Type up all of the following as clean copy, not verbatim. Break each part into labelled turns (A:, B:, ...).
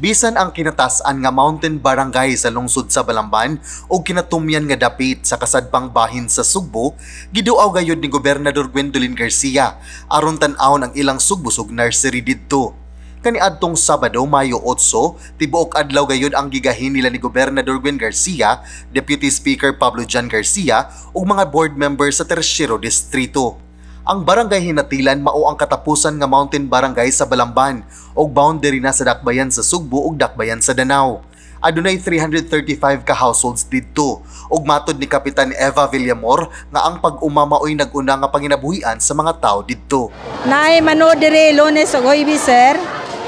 A: Bisan ang kinatas-an nga mountain barangay sa lungsod sa Balamban o kinatumyan nga dapit sa kasadpang bahin sa Sugbo, giduaw gayud ni Gobernador Gwendolyn Garcia aron tan-awon ang ilang Sugbosog Nursery didto. Kaniadtong Sabado, Mayo 8, tibuok adlaw gayud ang gigahin nila ni Gobernador Gwen Garcia, Deputy Speaker Pablo John Garcia ug mga board members sa Tersyero Distrito. Ang Barangay Hinatilan mao ang katapusan nga mountain barangay sa Balamban ug boundary na sa dakbayan sa Sugbo ug dakbayan sa Danao. Adunay 335 ka households didto ug matod ni Kapitan Eva Villamor nga ang pag-uma maoy nag-una nga panginabuhian sa mga tao didto.
B: Naay mano dire Lunes ug Huwebes, sir,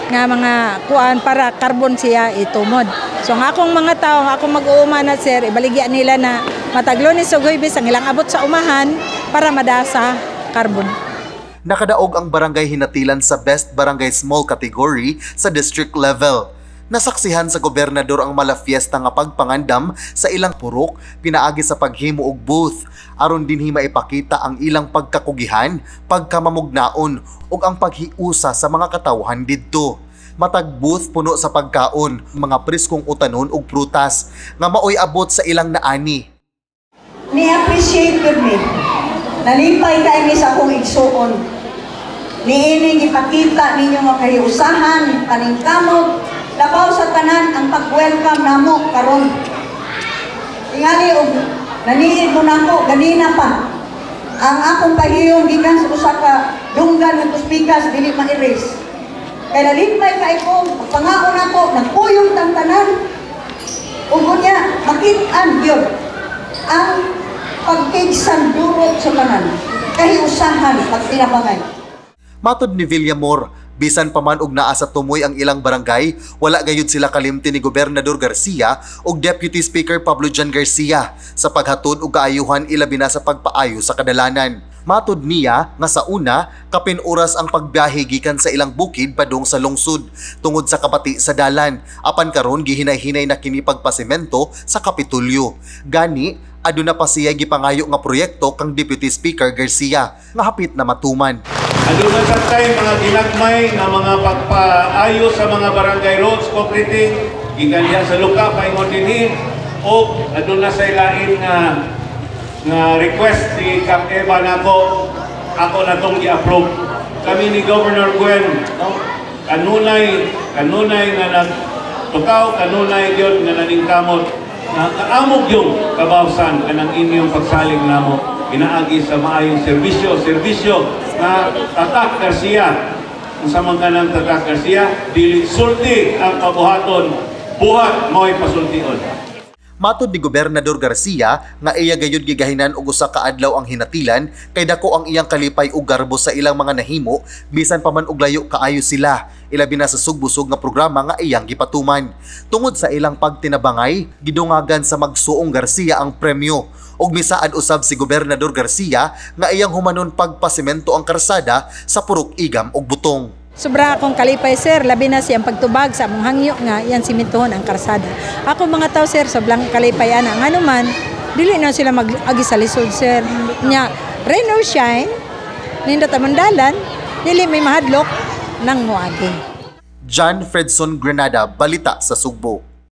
B: nga mga kuan para carbon siya itumod. So ang akong mga tao, ang akong mag-uuma na, sir, ibaligya nila na matag Lunes ug Huwebes ang ilang abot sa umahan para madasa carbon.
A: Nakadaog ang Barangay Hinatilan sa Best Barangay Small category sa district level. Nasaksihan sa gobernador ang malafiesta nga pagpangandam sa ilang purok pinaagi sa paghimo og booth aron dinhi maipakita ang ilang pagkakugihan, pagkamamugnaon ug ang paghiusa sa mga katawhan didto. Matag booth puno sa pagkaon, mga preskong utanon ug prutas nga maoy abot sa ilang naani.
C: Ni-appreciate gud mi. Nalipay kay mi sa akong igsuon. Niini gipakita ninyo nga kahiusahan, paningkamot, labaw sa tanan ang pag-welcome namo karon. Tingali og naniid mo nako ganina pa. Ang akong pahiyong gikan sa usa ka dunggan nga pikas dili ma-erase. Kay nalipay kay ko, pangaon nako, nagpuyong tang tanan. Ug unya makit-an gyud ang pagkigsandurot sa tanan, kahiusahan, pagtinabangay.
A: Matod ni Villamor, bisan pa man og naa sa tumoy ang ilang barangay, wala gayud sila kalimti ni Gobernador Garcia ug Deputy Speaker Pablo John Garcia sa paghatod og kaayuhan, ilabi na sa pagpaayo sa kadalanan. Matod niya nga sa una, kapin oras ang pagbiyahe gikan sa ilang bukid padung sa lungsod tungod sa kapati sa dalan. Apan karon gihinay-hinay na kini pagpasemento sa Kapitolyo. Gani, aduna pa siya gipangayo nga proyekto kang Deputy Speaker Garcia nga hapit na matuman.
D: Aduna sa tay mga ginagmay nga mga pagpaayo sa mga barangay roads, concreting, gikan diha sa Luka paingon dinhi, o aduna sa lain nga nga request si Kap Eva nako, ako na tong gi-approve. Kami ni Governor Gwen, no? Kanunay, kanunay nga nagtukaw, kanunay gyud nga naningkamot nga kaamog yung kabawsan kanang inyong pagsalig namo pinaagi sa maayong serbisyo, serbisyo nga Tatak Garcia. Unsa man kanang Tatak Garcia? Dili sulti ang pabuhaton, buhat mo'y pasultion.
A: Matod ni Gobernador Garcia nga iya gayud gigahinan og usa ka adlaw ang Hinatilan kay dako ang iyang kalipay ug garbo sa ilang mga nahimo bisan pa man og layo kaayo sila, ilabi na sa sugbusog nga programa nga iyang gipatuman. Tungod sa ilang pagtinabangay, gidungagan sa magsuong Garcia ang premyo ug misaad usab si Gobernador Garcia nga iyang humanon pagpasemento ang karsada sa Purok Igam ug Butong.
B: Sobra akong kalipay, sir, labi na siyang pagtubag sa among hangyo nga yan simintuhon ang karsada. Ako mga tao, sir, sobrang kalipay ana. Ngano man, dili na sila mag-agi sa lisod, sir. Nya, rain or shine, nindot among dalan, dili may mahadlok nang moagi.
A: John Fredson Granada, Balita sa Sugbo.